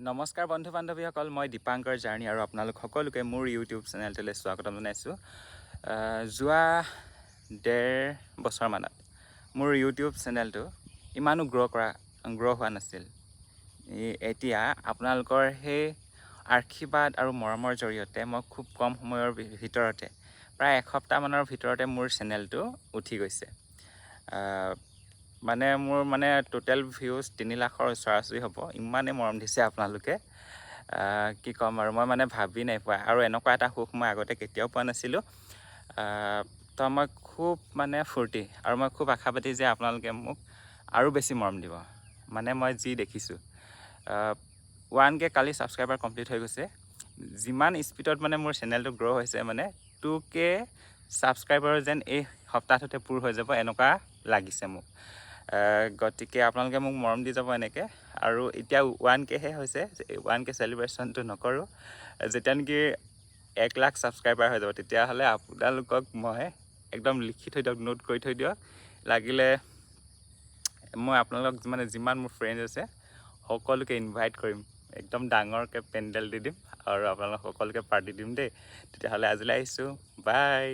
নমস্কাৰ বন্ধু বান্ধৱীসকল, মই দীপাংকৰ জাৰ্ণি আৰু আপোনালোক সকলোকে মোৰ ইউটিউব চেনেলটোলৈ স্বাগতম জনাইছোঁ। যোৱা 1.5 বছৰমানত মোৰ ইউটিউব চেনেলটো ইমানো গ্ৰ' হোৱা নাছিল। এতিয়া আপোনালোকৰ সেই আশীৰ্বাদ আৰু মৰমৰ জৰিয়তে মই খুব কম সময়ৰ ভিতৰতে, প্ৰায় এসপ্তাহমানৰ ভিতৰতে মোৰ চেনেলটো উঠি গৈছে। মানে মোৰ মানে টোটেল ভিউজ 3 লাখৰ ওচৰা ওচৰি হ'ব। ইমানেই মৰম দিছে আপোনালোকে, কি ক'ম আৰু, মই মানে ভাবি নাই পোৱা আৰু এনেকুৱা এটা সুখ মই আগতে কেতিয়াও পোৱা নাছিলোঁ। তো মই খুব মানে ফূৰ্তি আৰু মই খুব আশাবাদী যে আপোনালোকে মোক আৰু বেছি মৰম দিব। মানে মই যি দেখিছোঁ, 1K কালি ছাবস্ক্ৰাইবাৰ কমপ্লিট হৈ গৈছে। যিমান স্পীডত মানে মোৰ চেনেলটো গ্ৰ' হৈছে, মানে 2K subscriber যেন এই সপ্তাহটোতে পূৰ হৈ যাব, এনেকুৱা লাগিছে মোক। গতিকে আপোনালোকে মোক মৰম দি যাব এনেকৈ। আৰু এতিয়া 1Kহে হৈছে, 1K চেলিব্ৰেশ্যনটো নকৰোঁ। যেতিয়া নেকি 1 লাখ ছাবস্ক্ৰাইবাৰ হৈ যাব, তেতিয়াহ'লে আপোনালোকক মই একদম লিখি থৈ দিয়ক, নোট কৰি থৈ দিয়ক লাগিলে, মই আপোনালোকক মানে যিমান মোৰ ফ্ৰেণ্ড আছে সকলোকে ইনভাইট কৰিম, একদম ডাঙৰকৈ পেণ্ডেল দি দিম আৰু আপোনালোক সকলোকে পাৰ্টি দিম দেই। তেতিয়াহ'লে আজিলৈ আহিছোঁ, বাই।